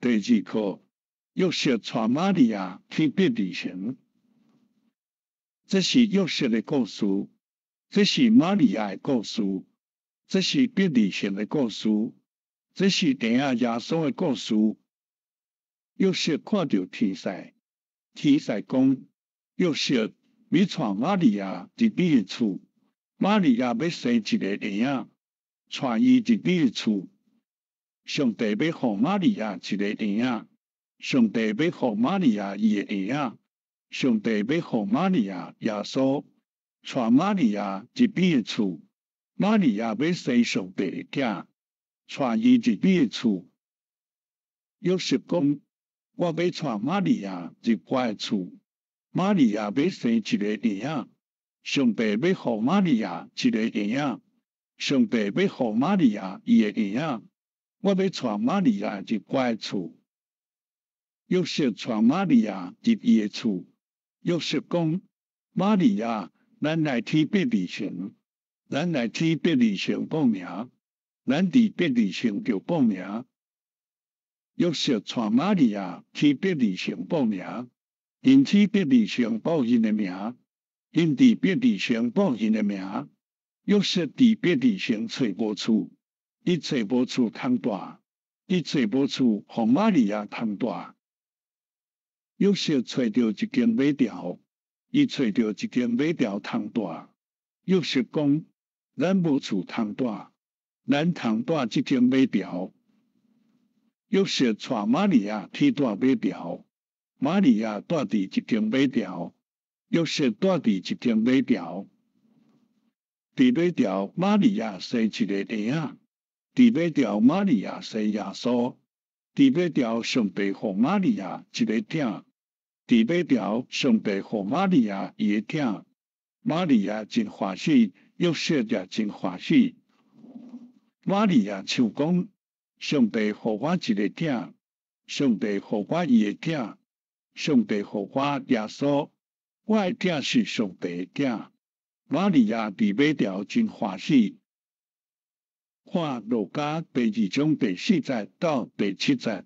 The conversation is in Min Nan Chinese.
第二課，約瑟帶瑪利亞去伯利恆。這是約瑟的故事，這是瑪利亞的故事，這是伯利恆的故事，這是嬰仔耶穌的故事。約瑟看著天使，天使講：約瑟，欲帶瑪利亞入你的厝，瑪利亞欲生一个嬰仔，帶伊入你的厝。上帝欲予瑪利亞一个嬰仔，上帝欲予瑪利亞伊的嬰仔，上帝欲予瑪利亞耶穌，帶瑪利亞入你的厝，瑪利亞欲生上帝的囝，帶伊入你的厝。約瑟講：我欲帶瑪利亞入我的厝，瑪利亞欲生一个嬰仔，上帝欲予瑪利亞一个嬰仔，上帝欲予瑪利亞伊的嬰仔，我欲帶瑪利亞入我的厝。約瑟帶瑪利亞入伊的厝。約瑟講：瑪利亞，咱來去伯利恆，咱來去伯利恆報名，咱佇伯利恆著報名。約瑟帶瑪利亞去伯利恆報名，𪜶去伯利恆報𪜶的名，𪜶佇伯利恆報𪜶的名。約瑟佇伯利恆揣無厝，伊揣無厝通蹛，伊揣無厝予瑪利亞通蹛。約瑟揣著一間馬槽，伊揣著一間馬槽通蹛。約瑟講：咱無厝通蹛，咱通蹛這間馬槽。約瑟帶瑪利亞去蹛馬槽，瑪利亞蹛佇這間馬槽，約瑟蹛佇這間馬槽。佇馬槽，瑪利亞生一个嬰仔，佇馬槽，瑪利亞生耶穌，佇馬槽，上帝予瑪利亞一个囝，佇馬槽，上帝予瑪利亞伊的囝。瑪利亞真歡喜，約瑟也真歡喜。瑪利亞唱講：上帝予我一个囝，上帝予我伊的囝，上帝予我耶穌，我的囝是上帝的囝。瑪利亞佇馬槽真歡喜。看路加第二章第四節到第七節。